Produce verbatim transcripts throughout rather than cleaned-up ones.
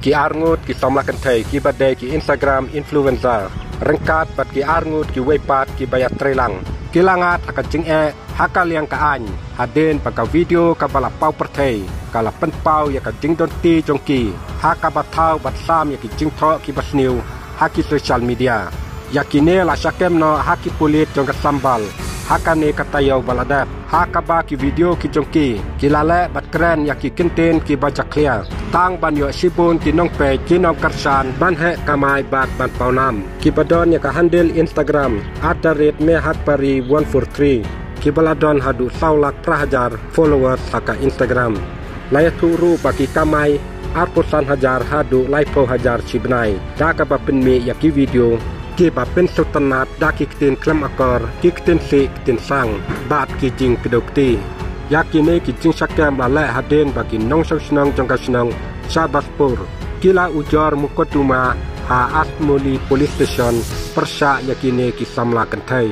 Ki arngut ki samla kynthei kiba dei ki Instagram influencer ryngkat bad ki arngut kiwei pat kiba ïatreilang, ki la ngat ha ka jingeh ha ka liang ka aiñ hadien ba ka video kaba la paw pyrthei ka la pynpaw ïa ka jingdon ti jong ki, ha kaba thaw bad sam ïa ki jingthoh kiba sniew ha ki social media. Ïa kine la shah kem noh ha ki pulit jong ka Sambal ha kane ka taïew ba la dep, ha kaba ki video ki jong ki ki la leh bad kren ïa ki kyntien kiba jakhlia tang ban ïoh shibun ki nongpeit ki nongkyrshan ban heh kamai bad ban pawnam, kiba don ïa ka handle Instagram at the rate mehakpari one four three, kiba la don haduh saw lak phra hajar followers ha ka Instagram. La ïathuh ruh ba ki kamai arphew san hajar haduh laiphew hajar shi bnai da kaba pynmih ïa ki video kiba pynsngewtynnat da ki ktien khlem akor, ki ktien sih ktien sang bad ki jingkdew kti. Ïa kine ki jingshah kem la leh hadien ba ki nongshong shnong jong ka shnong Shahbazpur ki la ujor mukotduma ha Ashmoli Police Station pyrshah ïa kine ki samla kynthei.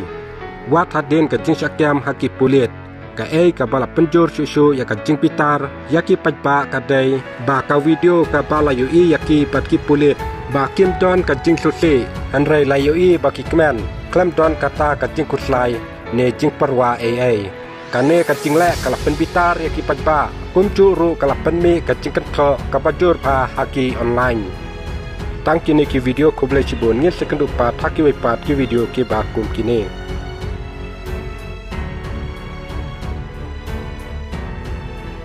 Wat hadien ka jingshah kem ha ki pulit, kaei kaba la pynjur shuh shuh ïa ka jingbitar ïa ki paidbah ka dei ba ka video kaba la ïohi ïa ki bad ki pulit ba kim don ka jingsngewsih, hynrei la ïohi ba ki kmen khlem don kata ka jingkhuslai ne jingpyrwa ei ei. Kane ka jingleh ka la pynbitar ïa ki paidbah, kumjuh ruh ka la pynmih ka jingkynthoh kaba jur bha ha ki online. Tang kine ki video, khublei shibun, ngin sa ïakynduh pat ha kiwei pat ki video kiba kum kine.